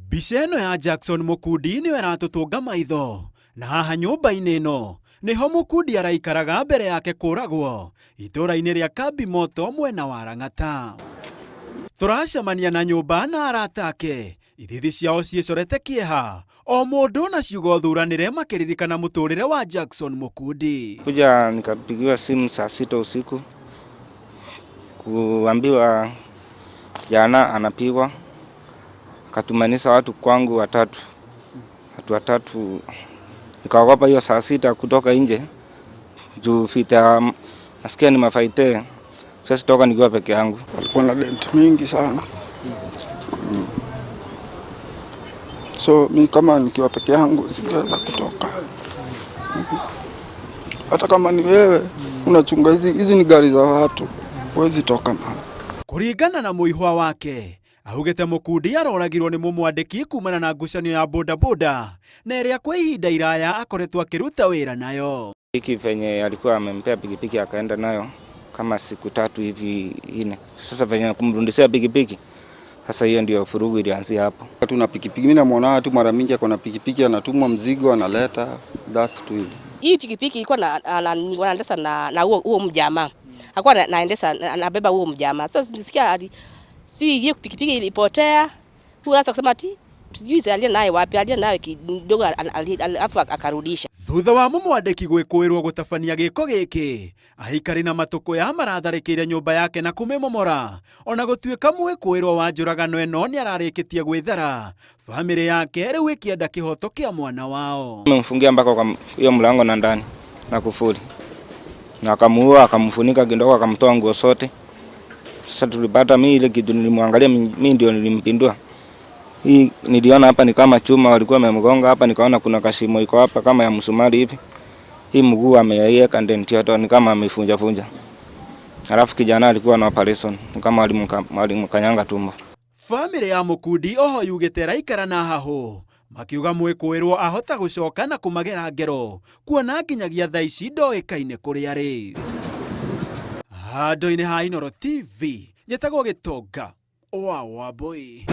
Mbica ĩno ya Jackson Mũkundi nĩyo ĩratũtũnga maitho na haha nyũmba-inĩ ĩno nĩho Mũkundi araikaraga mbere yake kũragwo itũũra-inĩ rĩa Kambi Moto mwena wa Lang'ata. Tũracemania na nyũmba na arata ake ithithi ciao ciĩcorete kĩeha o mũndũ na ciugo thuranĩre makĩririkana mũtũrĩre wa Jackson Mũkundi. Kuja nikapigiwa simu saa 6 usiku kuambiwa kijana anapigwa, akatumanisa watu kwangu watatu, watu watatu. Nikaogopa hiyo saa 6 kutoka nje juu vita nasikia ni mafaite. Sasa toka nikiwa peke yangu. Walikuwa na dent mingi sana. So mi kama nikiwa peke yangu singeweza kutoka. Hata kama ni wewe unachunga hizi ni gari za watu, huwezi toka mahali. Kuringana na muihwa wake augite Mukundi aroragirwo ni mumwandiki kumana na ngucanio ya bodaboda na ĩrĩa kwa ihinda iraya akoretwo akiruta wĩra nayo. Hiki venye alikuwa amempea pikipiki akaenda nayo kama siku 3 hivi 4. Sasa venye kumrudishia pikipiki, sasa hiyo ndio furugu ilianzia hapo. Tuna pikipiki, mimi namuona tu mara mingi ako na pikipiki, anatumwa mzigo analeta, that's too. Hii pikipiki ilikuwa wanaendesha na huo mjamaa. Hakuwa naendesha, anabeba huo mjamaa. Sasa nisikia ati si hiyo pikipiki ilipotea. Huyo sasa kusema ati sijui si aliye naye wapi, aliye naye kidogo alafu akarudisha. Thutha wa mumwandĩki gwĩkũĩrwo gũtabania gĩko gĩkĩ, aikari na matũkũya maratharĩkĩire nyũmba yake na kũmĩmomora. Ona gũtuĩka mwĩkũĩrwo wa njũragano ĩno nĩararĩkĩtie gwĩthara, bamĩrĩ yake rĩu ĩkĩenda kĩhoto kĩa mwana wao. Amemfungia mpaka kwa hiyo mlango na ndani na kufuli. Na akamuua, akamfunika kidogo, akamtoa nguo zote. Sasa tulipata mimi ile kitu nilimwangalia, mimi ndio nilimpindua. Hii niliona hapa ni kama chuma walikuwa wamemgonga hapa, nikaona kuna kashimo iko hapa kama ya msumari hivi. Hii mguu ameiweka ndani yote ni kama amefunja funja. Alafu kijana alikuwa na operation, ni kama walimkanyanga tumbo. Family ya Mukundi oho yugite raikara na haho makiuga mwĩkũĩrwo ahota gũcoka na kũmagera ngero kuona nginyagia thaa ici ndoĩkaine kũrĩa arĩ. Handũ-inĩ ha Inooro TV njĩtagwo Gĩtonga wa Wambui.